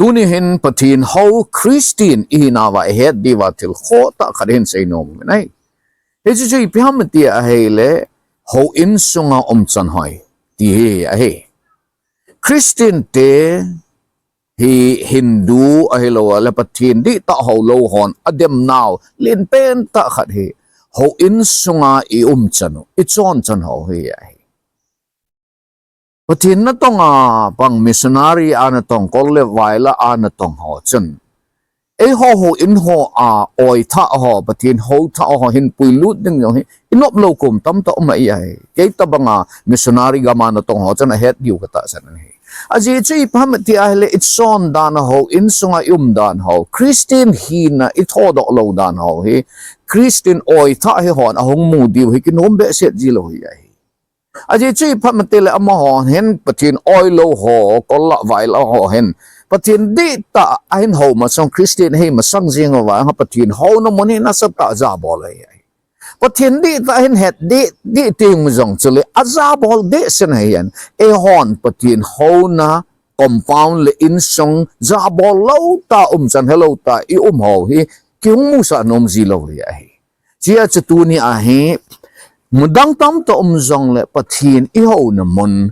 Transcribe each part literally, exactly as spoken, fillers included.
Tuni hin Pathen hou Christian ihinauva ihet diuva thil khoh tah khat hin seinom uvin ahi. Hichu chu ipi ham tia ahile, houin sunga umchan hoi ti hi ahi. Christian te hi Hindu ahilou le Pathen dihtah houlou hon ademnau lenpen tah khat hi houin sunga iumchan u, ichonchan hou hi ahi. Pathen natong a pang missionary a natong, kol le vaila a natong ho chun, eiho houin hoa oithah ho, Pathen houthah ho hin puilut ding jong hi inop lou kom tamtah um ahi. Kei tobanga missionary gama natong ho chun ahet diu katahsan ahi. Ajeh chu ipi ham tia ahile, ichon dan a houin sunga ium dan ho, Christian hina ithodoh lou dan ho hi, Christian oithah hi hon ahung mu diu hi kinom behseh jilou hi ahi. Ajeh chu ipi ham itile, amaho hin Pathen oilou ho, kol la vaila ho hin Pathen dihtah ahin hou masang, Christian ahi masang jeng uva, Pathen houna mun hi nasatah a jabol ahi. Pathen dihtah ahin het dih, dih teng jong chule ajabol dehset ahi. Eihon Pathen houna compound le insung jabol lou tah, umchan helou tah ium ho hi kihung musah nom jilou hi ahi. Chia chu tuni ahi, mudang tamtah um jongle Pathen ihouna mun,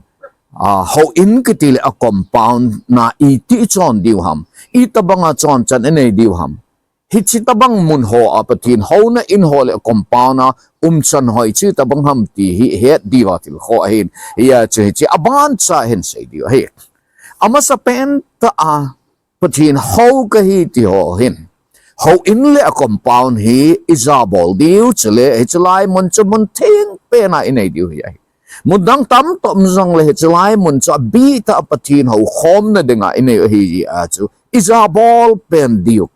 a, houin kiti le a compound na iti ichon diu ham, itobanga chonchan inei diu ham, hiche tobang mun hoa Pathen houna in ho le compound a umchan hoi chu itobang ham ti hi ihet diuva thil khoh ahin. Hia chu hiche abancha hin sei diu ahi. Amasapen tah a, Pathen hou kahi ti ho hin, houin le a compound hi ijabol diu, chule hiche lai mun chu mun thengpen a inei diu hi ahi. Mudang tamtah um jongle hiche lai mun chu abih tah a Pathen houkhomna dinga inei u ahi jeh a chu ijabol pen diu.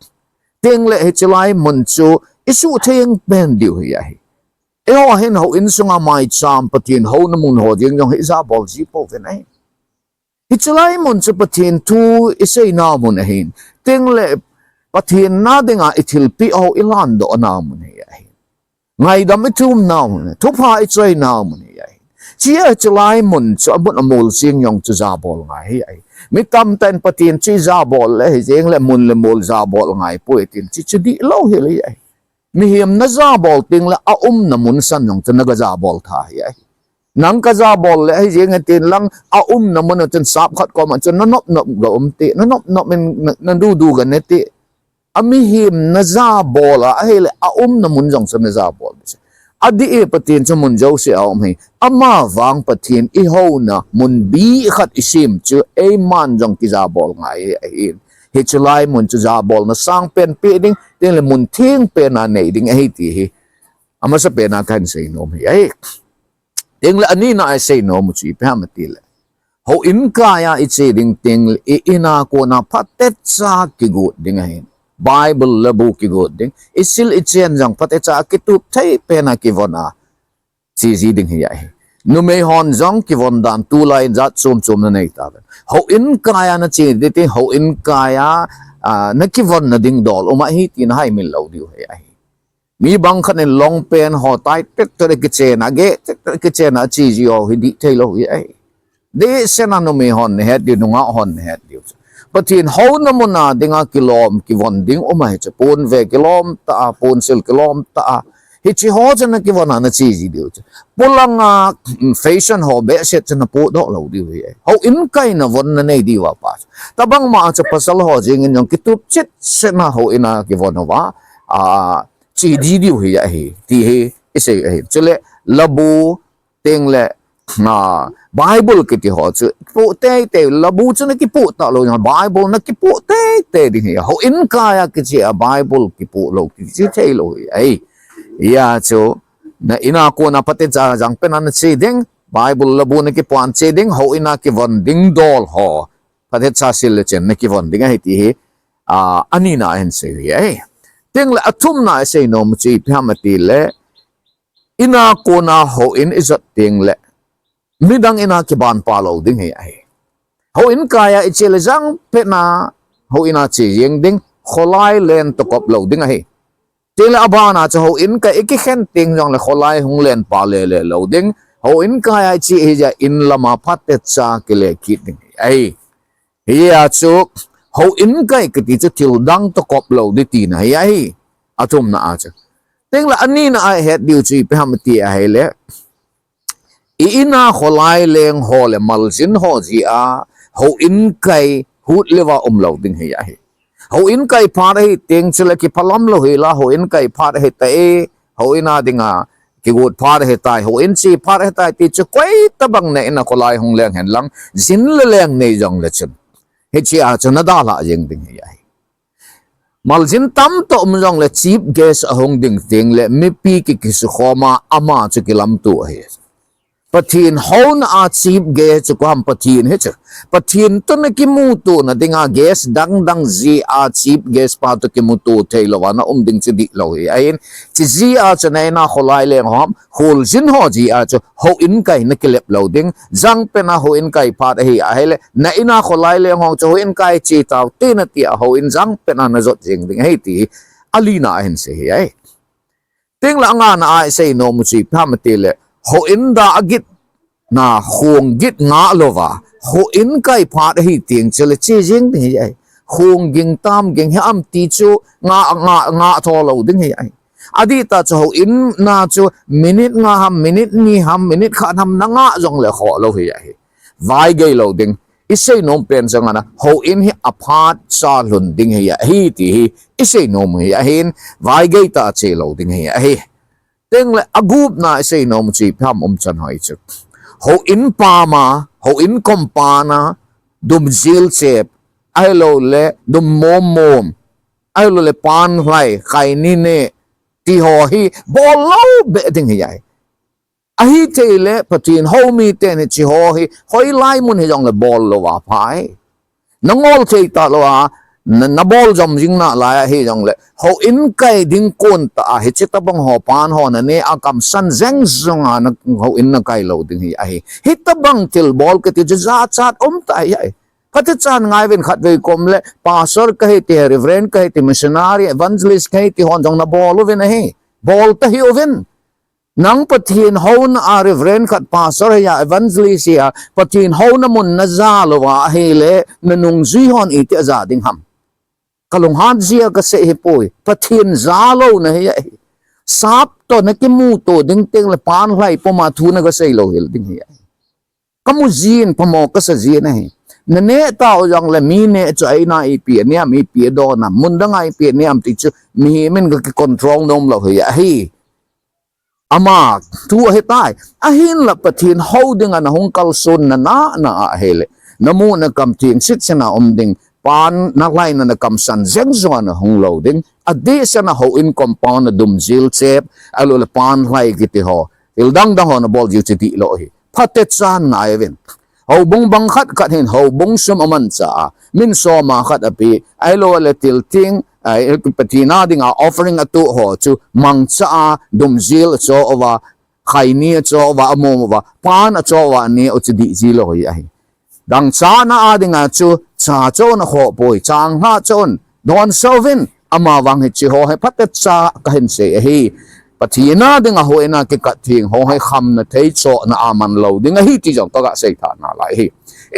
Tengle hiche lai mun chu isuhtheng pen diu hi ahi. Eiho hin houin sunga maicham, Pathen houna mun ho jeng jong hi ijabol ji pouvin ahi. Hiche lai mun chu Pathen thu iseinau mun ahin, tengle Pathen na dinga ithilpeh ho ilhandoh nau mun hi ahi. Ngaidam ithum nau mun, thupha ichoi nau mun hi ahi. Chia hiche lai mun chu amun amol jeng jong chu jabol ngai hi ahi. Mi tamtah in Pathen chu ijabol le hijeng le mun le mol jabol ngai poi tin, hiche chu dihlou hel hi ahi. Mihem najabol tengle aumna mun san jong chu naga jabol tha hi ahi. Nang kajabol le hijeng tin lang, aumna mun a chun sap khat koma chun nanop nop ga um te, nanop nop in na, nadudu ga ne te. Amihem najabol a, ahile aumna mun jong chu najabol. Adih e, Pathen chu mun jouse a um ahi. Amavang Pathen ihouna mun bih khat isem chu eiman jong kijabol ngai ahin. Hiche lai mun chu jabolna sangpen pe ding, tengle mun thengpen a nei ding ahi ti hi amasapen a kahin seinom hi ahi. Tengle anina a iseinom u chu ipi ham itile, houin kai a iche ding tengle i-in a kona phatecha kigot ding ahin. Bible labu kigot ding. Isil ichen jong phatecha kitup thei pen a kivon a che ji ding hi ahi. Numei hon jong kivon dan tulai in jat chom chom nanei tauvin. Houin kai a nache ding ti, houin kai a, a, nakivonna ding dol um ahi ti nahaimil lou diu hi ahi. Mi bang khat in long pant ho tai tet tet kichen a, geh tet tet kichen a, ache ji ho hi dih thei lou hi ahi. Dehset a numei hon nahet diu, nungah hon nahet diu. Pathen houna mun a dinga kilom kivon ding um ahi chu, ponve kilom tah a, ponsil kilom tah a, hiche ho chu nakivon a nache ji diu chu. Polanga, mm, fashion ho behseh chu napohdoh lou diu hi ahi. Houin kai navon nanei diu a pa chu. Tobang ma a chu pasal ho jeng in jong kitup chetchet na houin a kivon uva, a, che ji diu hi ahi, ti hi isei ahi. Chule labu tengle, a, Bible kiti ho chu kipoh teitei, labu chu nakipoh talou, Bible nakipoh teitei ding hi. Houin kai a kiche a Bible kipoh lou, kiche thei lou hi ahi. Hia chu na-in a kona phatecha jangpen a nache ding, Bible labu nakipoh a nache ding, houin a kivon ding dol ho phatecha sil le chen nakivon ding ahi ti hi, a, anina a hin sei hi ahi. Tengle athumna a iseinom u chu ipi ham itile, in a kona houin ijot tengle midang in a kiban pa lou ding hi ahi. Houin kai a iche le jangpen a houin a che jeng ding, kholai len toh kop lou ding ahi. Tengle abana chu houin kai a ikikhen teng jongle kholai hung len pa lele lou ding. Houin kai a iche hijeh a in lama phatecha kile kit ding hi ahi. Hia chu Houin kai kiti chu thil dang toh kop lou ding tina hi ahi. Athumna a chu. Tengle anina a ihet diu chu ipi ham tia ahile, i ina kholai leng ho le maljin ho jeh a houin kai hut leuva um lou ding hi ahi. Houin kai phat ahi teng chule kiphalam lou hila, houin kai phat ahitai, houin a dinga kigot phat ahitai, houin che phat ahitai ti chu koitabang na ina kholai hung leng hen lang, jin le leng nei jongle chun, hichea chu nadalha jeng ding hi ahi. Maljin tamtah um jongle chief guest ahung ding tengle mipi ki kisukhoma ama chu kilamto ahi. Pathen houna a chief guest chu koi ham? Pathen hi chu. Pathen toh na kimutona dinga guest dangdang jeh a chief guest pa toh kimuto thei louva na um ding chu dihlou hi ahin. Chujeh a chu na ina kholai leng ho, kholjin ho jeh a chu houin kai na kilep lou ding. Jangpen a houin kai phat ahi ahile, na ina kholai leng ho chu houin kai che tau te na tia houin jangpen a najot jeng ding ahi ti hi alina ahin sei hi ahi. Tengle angana a isei nom u chu ipi ham itile, houin da agit na khong git ngah louva, houin kai phat ahi teng chule che jeng ding hi ahi. Khong ging tam ging hi am ti chu ngah, ngah, ngah tho lou ding hi ahi. Adih tah chu houin na chu minute nga ham, minute ni ham, minute khat ham na ngah jongle khoh lou hi ahi. Vaigei lou ding. Isei nom pen chu angana, houin hi aphat cha lhun ding hi ahi ti hi isei nom hi ahin, vaigei tah a che lou ding hi ahi. Tengle agupna isei nom u chu ipi ham umchan hoi chu, houin pama, houin compound a, dum jil chep, ahiloule dum mom mom, ahiloule pan lhai, khaini neh, ti ho hi bol lou beh ding hi ahi. Ahithei le Pathen hou miten hiche ho hi hoilai mun hijongle bol louva phai. Nangol thei talouva, na, nabol jom jing nalai ahijongle, houin kai ding kon tah a hiche tobang ho pan ho naneh a kamsan jeng jonga na, houin nakai lou ding hi ahi. Hitobang thilbol kiti chu jachat umtah hi ahi. Phatechan ngaiyuvin, khatvei kom le pastor kahi ti, reverend kahi ti, missionary, evangelist kahi ti hon jong nabol uvin ahi. Bol tahih uvin. Nang Pathen houna a reverend khat, pastor hiya, evangelist hiya, Pathen houna mun naja louva ahile, nanungjui hon iti aja ding ham? Kalunghat jeh a kasei hipoi. Pathen jalouna hi ahi. Sap toh nakimuto ding tengle pan lhai puma thu nagasei louhel ding hi ahi. Kamu jin, phamo kasa jin ahi. Naneh tau jongle mi neh chu a-in a ipi aneh am, ipi adon am, mun dang a ipi aneh am ti chu mihem in gaki control nom lou hi ahi. Ama thu ahitai. Ahinla Pathen hou dinga nahung kalsonna na, na ahile, namu nakam theng sitset a um ding, pan nalhaina nakamsan jeng jonga nahung lou ding. Adehsetna houin compound a dum jil chep, ahiloule pan lhai kiti ho, thil dang dang ho nabol jiu chu dihlou ahi. Phatechan ngaiuvin. Houbung bang khat khat hin houbung sum amanchah a, min soma khat ape, ahiloule thil theng, ahi, Pathen a dinga offering atoh ho chu mangcha a, dum jil acho uva, khaini acho uva, amom uva, pan acho uva aneh u chu dih jilou hi ahi. Dangchahna a dinga chu cha chon akhoh poi, changlhah chon donsah uvin, amavang hiche ho hi phatecha kahin sei ahi. Pathen a dinga houin a kikat theng ho hi khamna thei chohna a man lou ding ahi ti jong kaga seithah nalai ahi.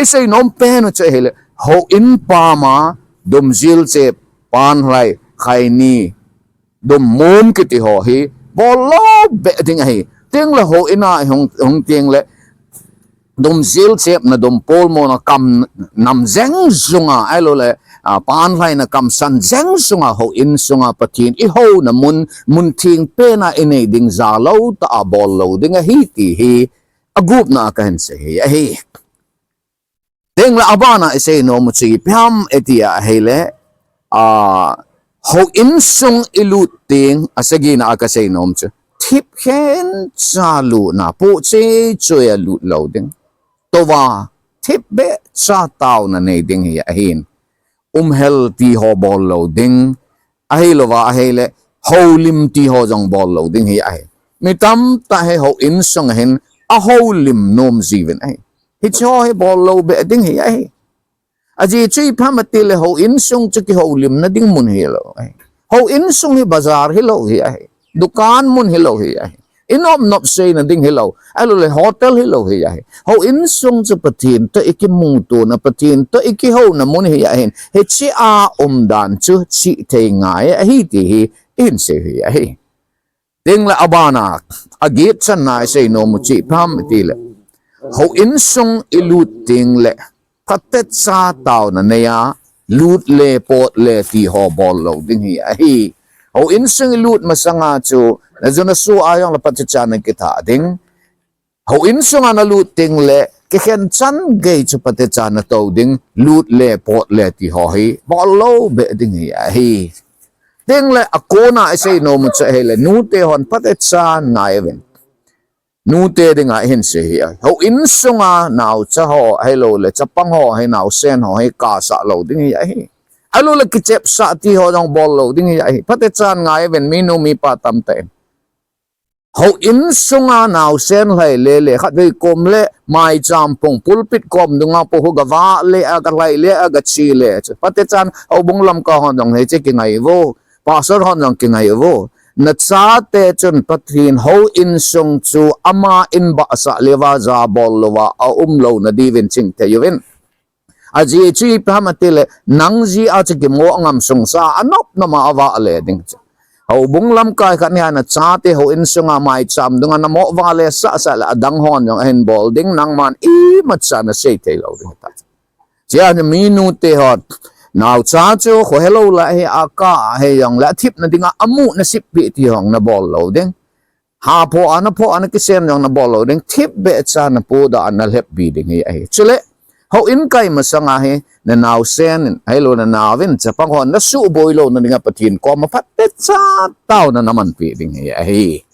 Isei nom pen u chu ahile, houin pama, dum jil chep, pan lhai, khaini, dum mom kiti ho hi bol lou beh ding ahi. Tengle houin a hung, hung tengle, dum jil chepna, dum polmona kam nam jeng jonga, ahiloule, a, pan lhaina kamsan jeng jonga, houin sunga Pathen ihouna mun, mun theng pen a inei ding jalou tah a bol lou ding ahi ti hi agupna a kahin sei hi ahi. Tengle abana isei nom u chu ipi ham itia ahile, a, houin sung ilut teng, asagina a kasei nom chu, thipkhen cha lutna, pohchei choi a lut lou ding. Touva, thipbeh cha taona nei ding hi ahin. Umhel ti ho bol lou ding. Ahilouva ahile, houlim ti ho jong bol lou ding hi ahi. Mi tamtah hi houin sunga hin ahoulim nom jiuvin ahi. Hiche ho hi bol lou beh ding hi ahi. Ajeh chu ipi ham itile houin sung chu kihoulimna ding mun hilou ahi. Houin sung hi bazar hilou hi ahi. Dukan mun hilou hi ahi. Inop nop seina ding hilou, ahilouleh hotel hilou hi ahi. Houin sung chu Pathen toh ikimutona, Pathen toh ikihouna mun hi ahin, hichea umdan chu chihthei ngai ahi ti hi ihin sei hi ahi. Tengle abana, agetchanna isei nom u chu ipi ham itile, houin sung ilut tengle phatecha taona neiya, lut le pot le ti ho bol lou ding hi ahi. Houin sung ilut masanga chu, najo naso a jongle phatecha nakitha ding. Houin sunga nalut tengle kikhen chan gei chu phatecha nato ding, lut le pot le ti ho hi bol lou beh ding hi ahi. Tengle akona isei nom u chu ahile, nute hon phatecha ngai uvin. Nute dinga ihin sei hi ahi. Houin sunga naocha ho ahilouleh chapang ho hi, naosen ho hi kasah lou ding hi ahi. Ahilouleh kichepsah ti ho jong bol lou ding hi ahi. Phatecha ngai uvin, minu mipa tamtah in. Houin sunga naosen lhai lele, khatvei kom le maicham pung, pulpit kom dunga po ho gavah le, agalhai le, agache le chu, phatecha, houbung lamkai hon jong hiche kingai uvo, pastor hon jong kingai uvo. Nachate chun Pathen houin sung chu ama in bahsah leuva jabol louva aum louna diuvin chingthei uvin. Ajeh chu ipi ham itile, nang jeh a chu kimo ngam sungsa anop nop a avah le ding chu. Houbung lamkai khat nia nachate houin sunga maicham dunga namo vah le sahsah le adang hon jong ahin bol ding, nangman imacha nasei thei lou ding ta. Chea chu minute hon, naocha chu khohelou lah hi akah ahi jongle athipna dinga amu nasippi ti hon nabol lou ding. Hapho a napho a nakisem jong nabol lou ding, thipbeh cha napoda a nalheppi ding hi ahi. Chule, houin kai masanga hi, nanaosen in, ahilou nanaovin, chapang hon nasuhboi louna dinga Pathen koma phatecha taona namanpi ding hi ahi.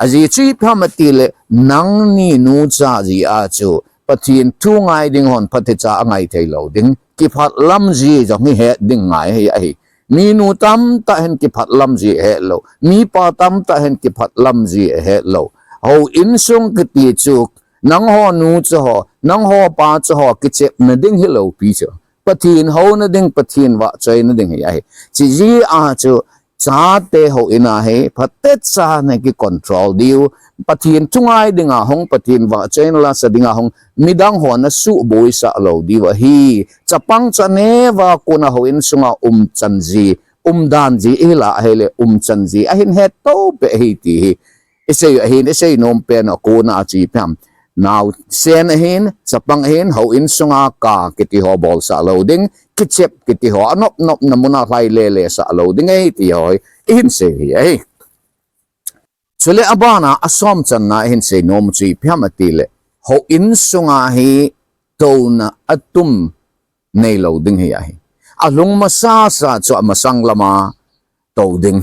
Ajeh chu ipi ham itile, nangni nucha jeh a chu Pathen thu ngai ding hon phatecha angai thei lou ding. Kiphatlam ji jong hi het ding ngai hi ahi. Minu tamtah hin kiphatlam ji ahet lou, mipa tamtah hin kiphatlam ji ahet lou. Houin sung kiti chu, nangho nucha ho, nangho pacha ho kichepna ding hilou pi chu, Pathen houna ding, Pathen vahchoina ding hi ahi. Chujeh a chu, chate houin a hi phatecha nakicontrol diu, Pathen thu ngai dinga hung, Pathen vahchoina lasa dinga hung, midang hon nasuhboisah lou diu ahi. Chapang chu aneo a kona houin sunga umchan ji, umdan ji, ilah ahile umchan ji ahin hetto beh ahi ti hi isei ahin, isei nom pen a kona chu ipi ham, naosen ahin, chapang ahin, houin sunga ka kiti ho bolsah lou ding, kichep kiti ho anop nopna muna lhai lele sah lou ding ahi ti ho hi ihin sei hi ahi. Chule abana, asom channa ihin sei nom u chu ipi ham itile, houin sunga hi touna atum neilou ding hi ahi. Alhung masasa chu amasang lama tou ding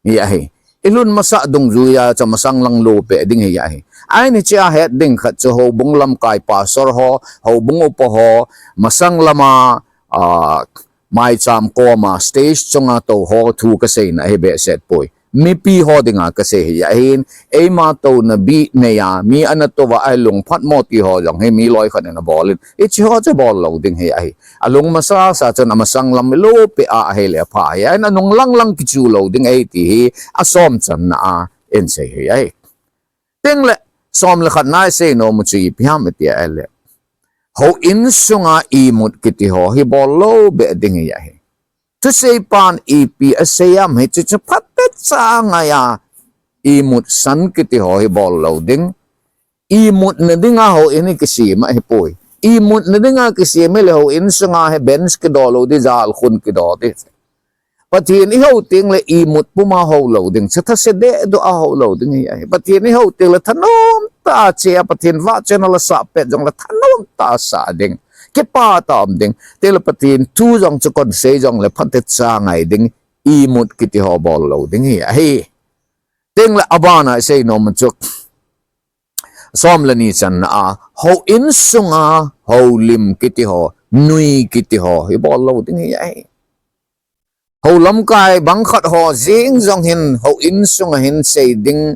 hi ahi. Ilhun masah dungjuia chu amasang lang lou peh ding hi ahi. Ahin hichea het ding khat chu houbung lamkai pastor ho, houbung upa ho, masang lama, ah, maicham koma stage chunga tou ho thu kaseina ahi behseh poi. Mipi ho dinga kasei hi ahin, eima touna bih neiya, mi ana touva ahilung phatmo ti ho jong hi mi loi khat in abol in, hiche ho chu bol lou ding hi ahi. Alhung masasa chun amasang lam lou peh a ahile apha hi ahin, anung lang lang kichu lou ding ahi ti hi asom channa a ihin sei hi ahi. Tengle, som le khatna isei nom u chu ipi ham iti ahile, houin sunga imut kiti ho hi bol lou beh ding hi ahi. Thuseipan ipi asei ham hichu chu phatecha ngaiya, imut san kiti ho hi bol lou ding. Imutna dinga houin hi kisem ahipoi. Imutna dinga kisem hile houin sunga hi bench kido lou ding, jalkhun kido ding. Pathen ihou tengle imut puma hou lou ding, chu thase dehdoh a hou lou ding hi ahi. Pathen ihou tengle thanom tah a che a, Pathen vahchoina la sah pet jongle thanom tah a sah ding, kipah tah a um ding. Tengle Pathen thu jong chu kon sei jongle phatecha ngai ding, imut kiti ho bol lou ding hi ahi. Tengle abana isei nom u chu, som le ni channa a, houin sunga houlim kiti ho, nui kiti ho hi bol lou ding hi ahi. Hou lamkai bang khat ho jeng jong hin houin sunga hin sei ding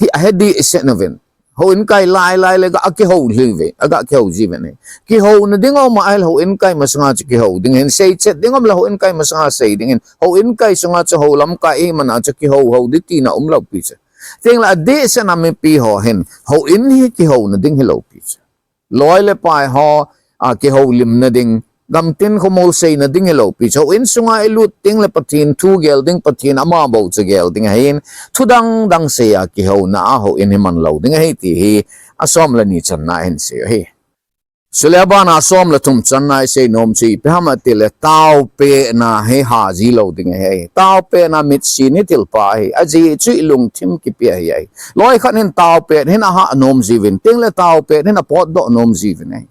hi ahe dehset uvin. Houin kai lai lai le ga kihou lheh uve, aga kihou ji uve. Kihouna ding aum ahile houin kai masanga chu kihou ding hin, seichet ding aum le houin kai masanga sei ding hin. Houin kai sunga chu hou lamkai ihi mana chu kihou hou ding tina umlou pi chu. Tengle adehset a mipi ho hin houin hi kihouna ding hilou pi chu, loi le pai ho a kihoulimna ding, gamtin khomol seina ding hilou pi chu, houin sunga ilut tengle Pathen thu gel ding, Pathen ama bou chu gel ding ahin, thu dang dang sei a kihouna a houin hi manlou ding ahi ti hi asom le ni channa ahin sei ahi. Chule abana asom le thum channa isei nom chu ipi ham atile, taopehna hi ha ji lou ding ahi. Taopehna mitsin hi thilpha ahi. Ajeh chu ilungthim kipe ahi ahi. Loi khat hin taopeh hin aha nom jiuvin, tengle taopeh hin apotdoh nom jiuvin ahi.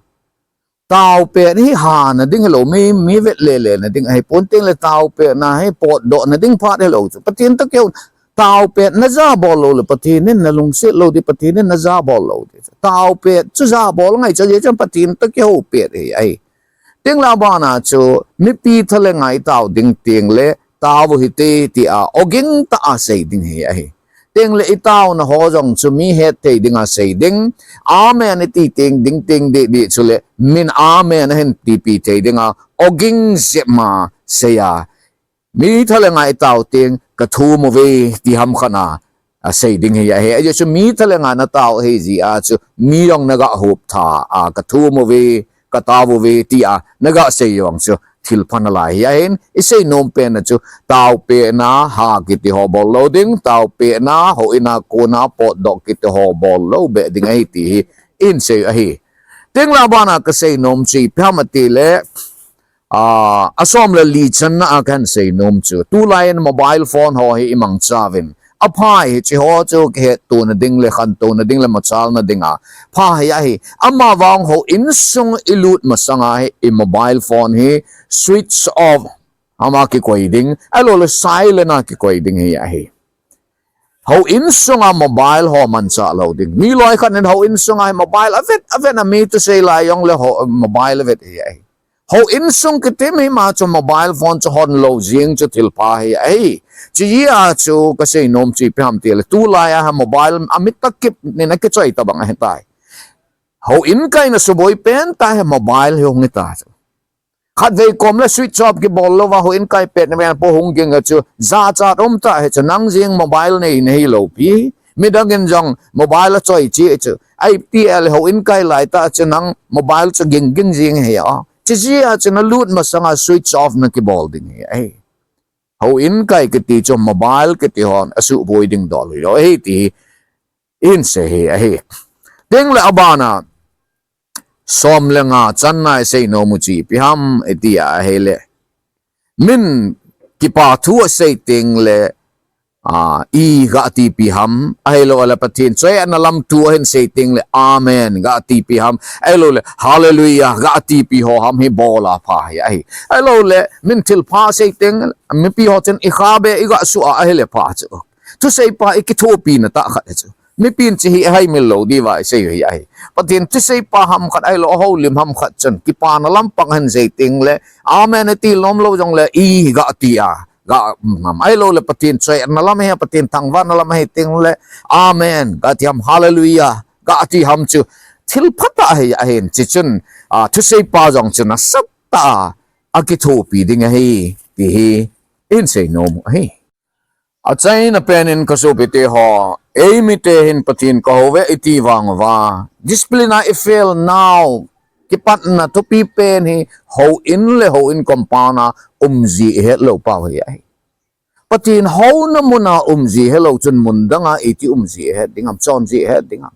Taopeh hi hana ding hilou, mi, mi vet lele na ding ahipon, tengle taopehna hi potdohna ding phat hilou chu. Pathen toh kihou, taopeh najabol lou le Pathen in nalungset lou ding, Pathen in najabol lou ding. Taopeh chu jabol ngai chu, ajeh chu Pathen toh kihou pet hi ahi. Tengle abana chu mipi tha le ngai tao ding tengle, tao hite tia ogin tah a sei ding hi ahi. Tengle itaona ho jong chu mi hetthei dinga sei ding. Amen iti teng ding teng deh deh chule min amen ahin tipi thei dinga ogin jep ma sei a, mi tha le ngai tao teng kathum uve ti ham khat a asei ding hi ahi. Ajeh chu mi tha le ngai natao ahi jeh a chu mi jong naga hop tha a, kathum uve, katao uve tia naga sei jong chu thilpha nalai hi ahin, isei nom pen a chu taopehna ha kiti ho bol lou ding, taopehna houin a kona potdoh kiti ho bol lou beh ding ahi ti hi ihin sei ahi. Tengle abana kasei nom chu ipi ham atile, a, asom le li channa a kahin sei nom chu, tulai in mobile phone ho hi imangchauvin, apha hi, hiche ho chu kihettona ding le khantouna ding le machalna dinga pha hi ahi. Amavang houin sung ilut masanga hi i mobile phone hi switch off ama kikoi ding, ahilou le silent a kikoi ding hi ahi. Houin sunga mobile ho manchah lou ding. Mi loi khat in houin sunga hi mobile avet avet a, mi thusei lai jongle ho, mobile avet hi ahi. Houin sung kiti hi ma chu mobile phone chu hon lou jeng chu thilpha hi ahi. Chujeh a chu kasei nom chu ipi ham tile, tulai a hi mobile amit tah kip nin akichoi tabang ahitai. Houin kaina suboi pen tah hi mobile hi hung hita chu. Khatvei kom le switch off kibol louva houin kai pet na ven po hung ging a chu jachat um tah hi chu, nang jeng mobile nei nahilou pi. Midang in jong mobile achoi cheh chu, iti le houin kai lai tah chu nang mobile chu ging ging jeng hi a. Chujeh a chu nalut masanga switch off nakibol ding hi ahi. Houin kai kiti chu mobile kiti hon asuboi ding dol hilou ahi ti hi ihin sei hi ahi. Tengle abana som le nga channa isei nom u chu ipi ham iti ahile, min kipa thu asei tengle, a, i ga tipi ham, ahilou le Pathen choi-atna lam thu ahin sei tengle amen ga tipi ham, ahilou le hallelujah ga tipi ho ham hi bol a pha hi ahi. Ahilou le min thilpha sei teng, mipi ho chun ikha beh iga suh a ahile pha chu, thuseipa ikithopina tah khat hi chu, mipin hiche hi ahaimil lou diuva isei hi ahi. Pathen thuseipa ham khat ahilou, houlim ham khat chun kipana lampang ahin sei tengle, amen iti lom lou jongle i ga ti a, ga, um, ham, ahilou le Pathen choi-atna lam ahi, Pathen thangvahna lam ahi tengle, amen ga ti ham, hallelujah ga ti ham chu thilpha tah ahi ahin, chuchun, a, thuseipa jong chu nasatah a akithopi ding ahi ti hi ihin sei nom u ahi. Achaina pen in kasopite ho, eimite hin Pathen kahouve iti vang uva, discipline a i fail nau, kipatna thupi pen hi houin le houin compound a umji ihet lou pau hi ahi. Pathen houna muna umji helou chun mun danga iti umji ihet ding ham, chonji ihet ding ham.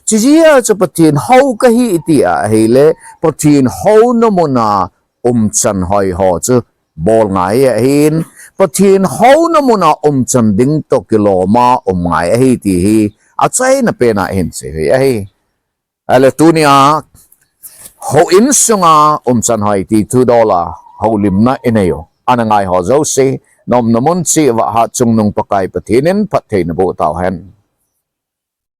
Chujeh a chu Pathen hou kahi iti ahile, Pathen houna muna umchan hoi ho chu bol ngai ahin, Pathen houna muna umchan ding toh kiloma um ngai ahi ti hi achaina pena ihin sei hi ahi. Ahile tunia houin sunga umchan hoi ti thudola houlimna inei u, ana ngai ho jouse, nomna mun cheh uva Hatchungnung Pakai Pathen in phatthei naboh tauhen.